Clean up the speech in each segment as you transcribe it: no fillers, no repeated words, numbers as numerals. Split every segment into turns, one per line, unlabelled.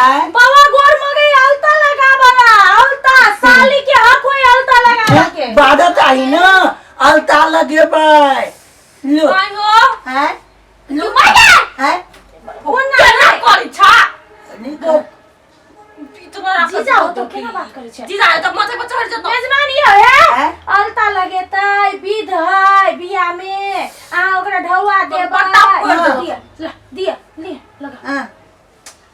आय?
बाबा गोर मगे अलता लगावला अलता साली के हक होय अलता लगावे के
बाधा चाही ना अलता लगेबै लो
आइ हो
आय लो आय
ओ ना
केना करै छा
निको
इतना राख
जीजा हो तो केना बात करै छै
जीजा तो माथे पर चढ़ जेतो
मेजबान ये है
आय?
अलता लगेतै विध है बियाह में अहाँ ओकरा ढौआ देबै
बट्टा फोड़
देतौ।
दिया ला दिया लिया लगा
हाँ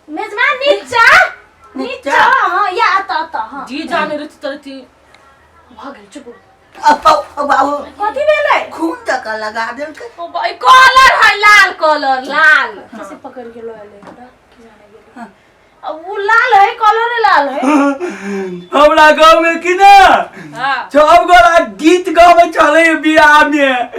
मेजबान नीचा
नीचा।
नीचा हाँ या अत अत हाँ
जीजा ने रुचि तरती
भऽ गेल चुप
अब बाबू
कथी भेलै
खून जकाँ लगा देलकै
ओ भाई कलर है लाल कलर लाल
कैसे पकड़ के लऽ एलै हमरा की जाने गेलै अब वो लाल है कलर लाल है
हमरा गाँव में की ना
हाँ
सब गोरा गीत गावे चले बियाह में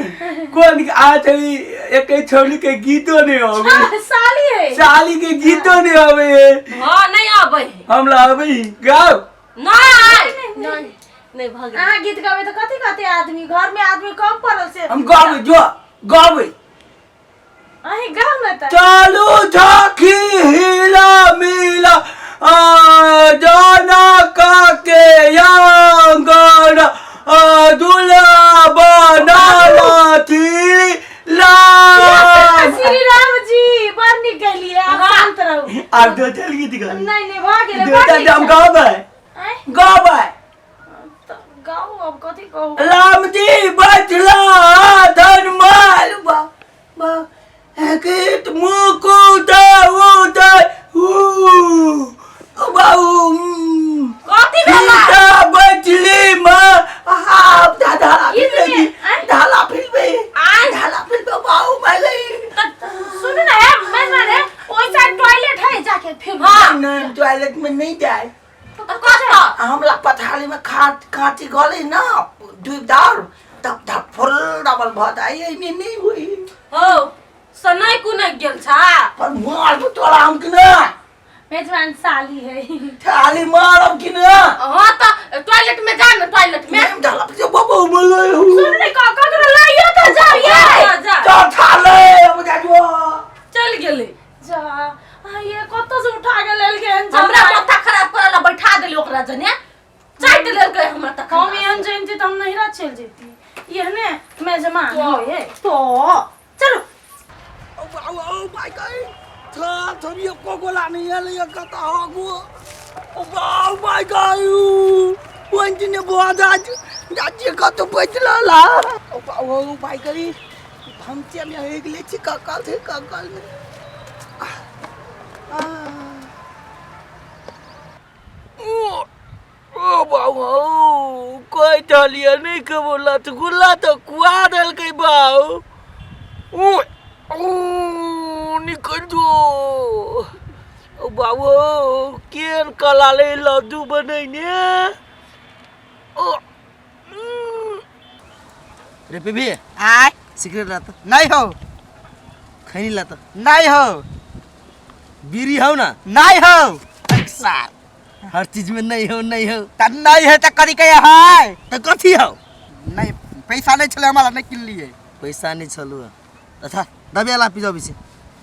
कोन आ चली एक छोरी के गीतो नहीं होवे
साली है
साली के गीतो नहीं होवे
हाँ नहीं आबै है
हमरा आवे गाओ
नहीं नहीं नहीं भऽ गेल
अहाँ गीत गाबै तऽ कथी कहते आदमी घर में आदमी कम पड़ल से
हम गावे जो गावे
अहीं गाउ ने तऽ
चालू झांकी हिला मिला आ जाना का के आंगन आ दूल्हा बनाला थी लाल
श्री राम जी बड़ नीक गेलियै आब शांत रहू
आब दोसर गीत गाबै
नहीं नहीं भऽ गेलै बड़
दोसर
नीक
हम
छै।
गाबै
आँय,
गाबै
तऽ गाउ अब कथी कहू
राम जी बैठला धनमाल बा बा गीत मुकुट उदय ऊ बाबू
कथी भेला
सीता बैठली माँ
आहा दादा
गीत
फिर
में, आँय?
ढाला फिर बे
आँय?
ढाला फिर बे बाऊ मैले
सुनू ना हे मेजबान हे ओइ साइड टॉयलेट है जाके फिर
हाँ।
नहीं टॉयलेट में नहीं जाए
तऽ कतऽ
हमरा पथारी में खाट काटी गले ना डूब दार तब धप फुल डबल भऽ जाय एहिमे नहीं हुई
हो सनाइ कुनक गेल छा
पर मारबो तोरा हम कि ना
मेजबान साली है
थाली मारब कि ना
हाँ तऽ टॉयलेट में जा ना टॉयलेट में
में ढाला फिर बाबू बोले
सुन ने का ककरो लाइयो तऽ जाओ ये
जा जा
चल थाले अब जा जो
चल गेलै
जा आ ये कतऽ से उठा के लेलकै हन
हमरा
जमाइ?
माथा खराब करऽ ला बैठा देली ओकरा जने चाटि लेलकै हमरा तखन
हम एहन जानती तऽ हम नैहरा चलि जैती एहने मेजबान
तो।
होए तो चलो
ओ बाबू ओ my God था थम ये को गोला नहीं है ले कता हो गो ओ बाऊ my God वन ने बुआ दाज दाजी का तो बचला ला ओ बाऊ ओ my God हम से में एक ले छी काका थे काका में
ओ ओ बाबू कोई ढलिया नहीं के बोला तो गुल्ला तो कुआ देलकै बाऊ ओ ओ निकल जो ओ बाबू केन कला ले लड्डू बनैने ओ
रे पीबी
आय
सिगरेट लाता
नहीं हो
खैनी लाता
नहीं हो
बीड़ी हो ना
नहीं हो
सार हर चीज में नहीं हो नहीं हो
त नहीं है त करी के है
तो कथी हो
नहीं पैसा नहीं छले हमारा नहीं किन लिए
पैसा नहीं छलू अच्छा दबिया ला पी जाबी छै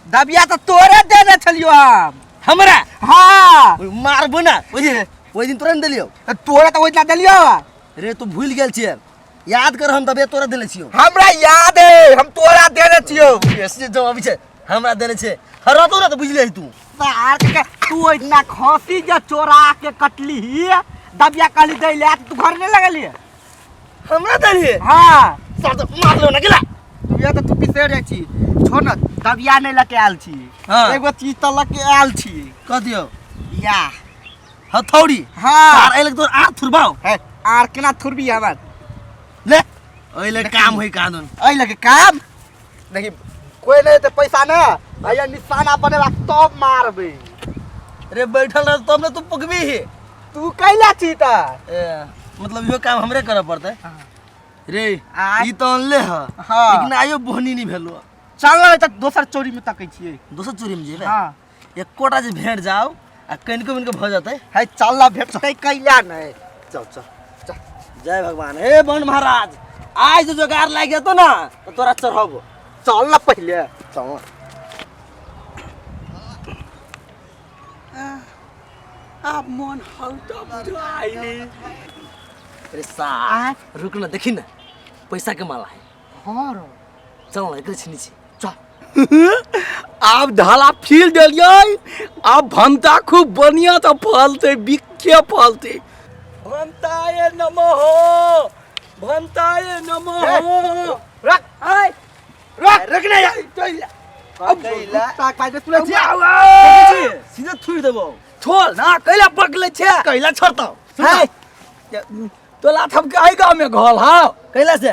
दबिया तो तोरे देने छलियो हम
हमरा
हाँ
मारबो ना बुझे ओहि दिन तोरा ने देलियो
त तोरा तो ओहि दिना देलियो
रे तू भूल गेल छियै याद कर हम दबिया तोरा देले छियो
हमरा याद है हम तोरा देने छियो
ऐसे जो अभी छै हमरा देने छै हरतो ना तो बुझ ले तू
सार के तू इतना खसी जे चोरा के कटली ही दबिया कहली दै ले तू घर नहीं लगलिए
हमरा देलिए
हाँ
सर तो मार लो ना गेला
दबिया तो तू पिसेर जाइ छी छोड़ न दबिया नहीं लके आयल छी
हाँ।
एगो चीज तो लके आयल छी
कह दियो
या
हथौड़ी
हाँ
आर एले तोर आर थुरबाओ
है आर केना थुरबी हमर
ले ओइले काम होई कानून
एहि लके काम देखी कोई नहीं तो पैसा ना भैया निशाना बनेबा तब मारबे
रे बैठल रह तब ना तू पकबी ही
तू कैला छी त
ए, मतलब इहो काम हमरे करऽ पड़तै रे
आय।
ई तो अनले ह
हाँ।
लेकिन आइयो बोहनी नहीं भेलो
चल ना त दोसर चोरी में तकै छियै
दोसर चोरी में जेबे
हाँ
एकोटा जे भेट जाओ आ कनिको मिनको भऽ जेतै
है चल ना भेटतै कैला नहीं
चल चल चल जय भगवान हे बन महाराज आज जो जोगार लागि जेतौ ना तो तोरा चढ़बो
चल ना पहिले
चल
आब मन हल्का बुझाइ।
अरे सा रुक ना, देखी ना पैसा के माला है।
हाँ रो।
चल ना, एकरे छिनी छी।
चल।
आब ढाला फील देलियै, आब भनता खूब बढ़िया तऽ फलतै, बिखे फलतै। भनताए नमः, भनताए नमः।
रख।
आय।
रख।
रख ना यार, चल।
अब कैला
ताक पाइ तुला छी।
सीधे थुइ देबो।
छोड़ ना, कैला पकले छे?
कैला छोड़तौ?
है तोला थमके एहि गाँव में घर हाउ।
कैला से?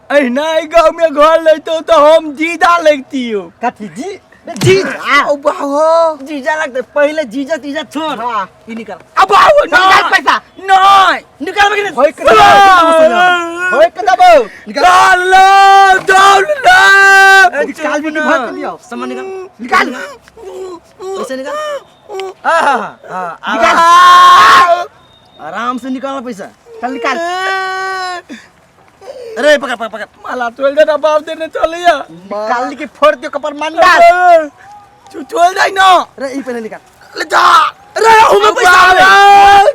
एहिना एहि गाँव में घर लैतौ तऽ हम जीजा लगितियौ।
कथी जी? जीजा?
ओ बाबा।
जीजा लगते पहिले, जीजा तीजा छोड़।
हाँ।
ई निकाल।
अब बाबू
निकाल पैसा।
नहीं।
निकाल के।
होय के दबो, होय के दबो।
निकाल लो, दौड़ लो।
निकाल भी, निकाल के दियो।
सामान निकाल।
निकाल।
पैसा निकाल। हाँ हाँ हाँ,
निकाल।
आराम से निकालना पैसा।
चल निकाल।
अरे पकड़ पकड़ पकड़।
माला तोड़ दे ना, बाप देने चलिया।
निकाल के फोड़ दियो कपर मंडल।
तू तोड़ दे ना।
अरे ई पहले निकाल।
ले जा। अरे हमें पैसा दे,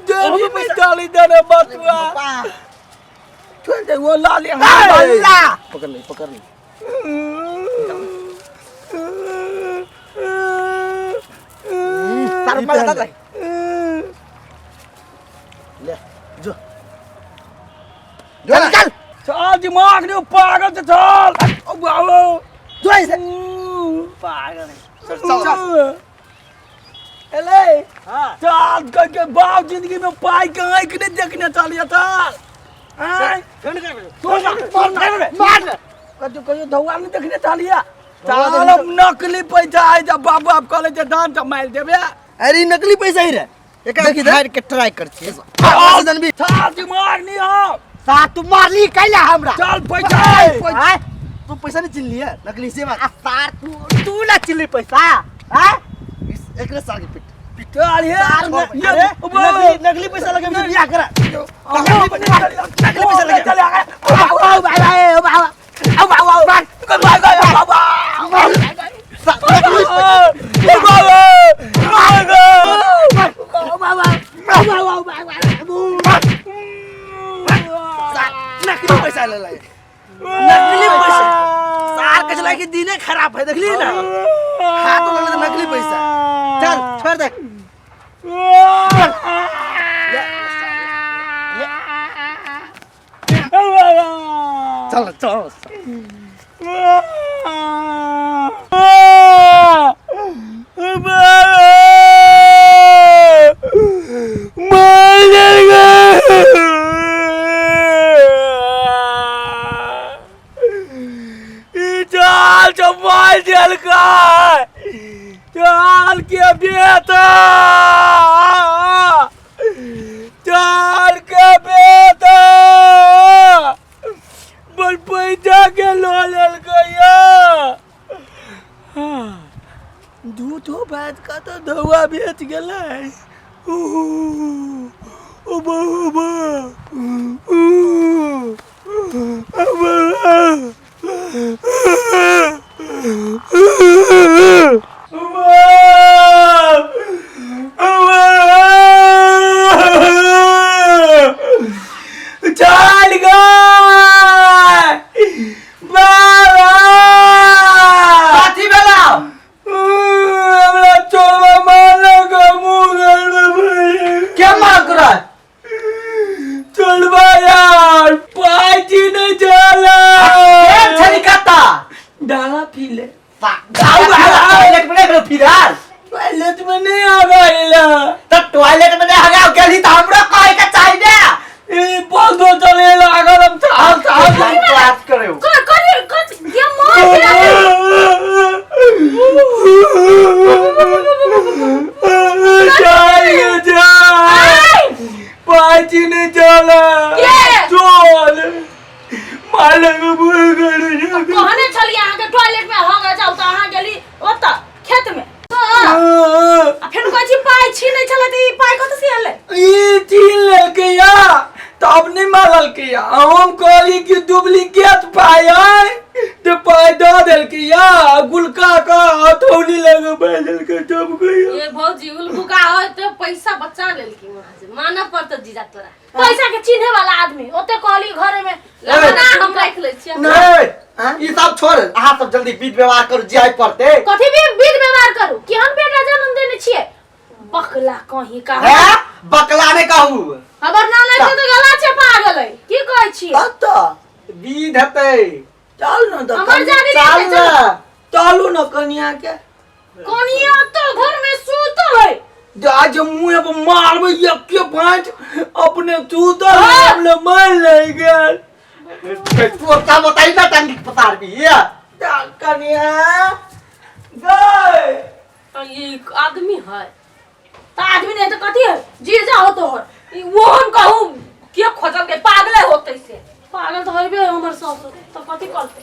देवी में डाली दे रे बतुआ। छोड़ दे वो लाली।
अल्लाह।
पकड़ ले, पकड़ ले।
सारा पैसा दे।
ले जो।
जो निकाल।
चल दिमाग नहीं पागल से, चल। ओ बाबू।
जो ऐसे।
पागल है।
चल चल।
एले।
हां।
चल करके बाप जिंदगी में पाई के आंख नहीं देखने चलिए, चल। आय।
तू
मार।
मार।
कहियो कहियो धौआ नहीं देखने चलिए। चल अब नकली पैसा आइ जा, बाबू आप कहले जे दान त मारि देबे।
अरे ई नकली पैसा ही रे।
एकरा
देखी दे।
फाड़ के ट्राई कर छी।
चल जनबी।
चल दिमाग नहीं हो।
सा तू मारली कैला हमरा?
चल पैसा पैसा।
आय।
तू पैसा नहीं चिन लिया नकली से बात।
आ सार तू तू ना चिल्ली पैसा। आय।
इस एकरे सार के पिट।
चल ये।
सार में
ये
अरे नकली नकली पैसा लगे मुझे बियाह करा।
नकली
पैसा लगे।
चले आ गए। ओ भाई भाई, ओ बाबा, ओ बाबा, ओ भाई भाई भाई, ओ बाबा, ओ बाबा, ओ बाबा, ओ बाबा।
नकली पैसा ले ले, नकली पैसा। सार के चला के दिने खराब है, देखली ना हाथ में लगे नकली पैसा। चल छोड़ दे। चल चल।
चाल चपाल देलकै, चाल के बेटा, चाल के बेटा बड़ पैसा के लऽ लेलकै। दूधो भात का तऽ धौआ बेच गेलै। ओ ओ बाबा, ओ चल गए बाबा।
कथी भेला?
हमरा चोरबा मारलक, मुँह
के मार करा?
चलबा यार, पाई नहीं चला।
के छली कत्ता?
डाला पीले।
टॉयलेट में नहीं फिलहाल।
टॉयलेट में नहीं आ गइला।
त टॉयलेट में नहीं हगा गेली त हमरो कहे के चाहिए ना।
ई बंद हो चले लागल, हम चाल चाल
बात करे।
कर कर कर ये मार दिया।
चल जा, पाची नहीं चला।
के?
चल मालक भूल गए।
कहने छलिए अहाँ के टॉयलेट में हगा जाउ त अहाँ गेली ओत खेत में। आ फेर कहै छी पाइ छीनै छलै त ई पाइ कतऽ से एलै?
ई छीन लेलकै या तब नहीं मारलकै या। हम कहली कि डुप्लीकेट पाइ है तो पाइ दऽ दे।
देलकै या गुलका का हथौली लगे बैठ देलकै तब गई।
ये भौजी उलबुका होय तो पैसा बचा लेलकी वहां से, मानऽ पड़तौ जीजा तोरा।
पैसा के चिन्हे वाला आदमी ओते कहली घरे में
ना हम राखि लै छियै।
ए, ई सब छोड़, अहाँ सब जल्दी विध व्यवहार करू, जाय पड़ते।
कथी भी विध व्यवहार करू? केहन बेटा जन्म देने छियै, बकला कहीं का।
हैं? बकला ने कहू।
हमर नाना के तो गला चपा गेलै, की कहै छियै?
कतऽ?
विध हेतै।
चल न तऽ।
हमर जानी।
चल ने।
चलू न कनिया के।
कनिया तो घर में सुतल है।
आज मुँह पर मारबै एके पाँच अपने तू तो
हमने मार ले गेल।
तू अब बताई ना टंगी पसार भी ये।
कनिया गए।
ये आदमी है?
तो आदमी नहीं तो कथी है? जीजा हो तोहर।
ई वो हम कहू के खोजल के पागले होते से।
पागल तो होइबे हमर ससुर, तो कथी करते?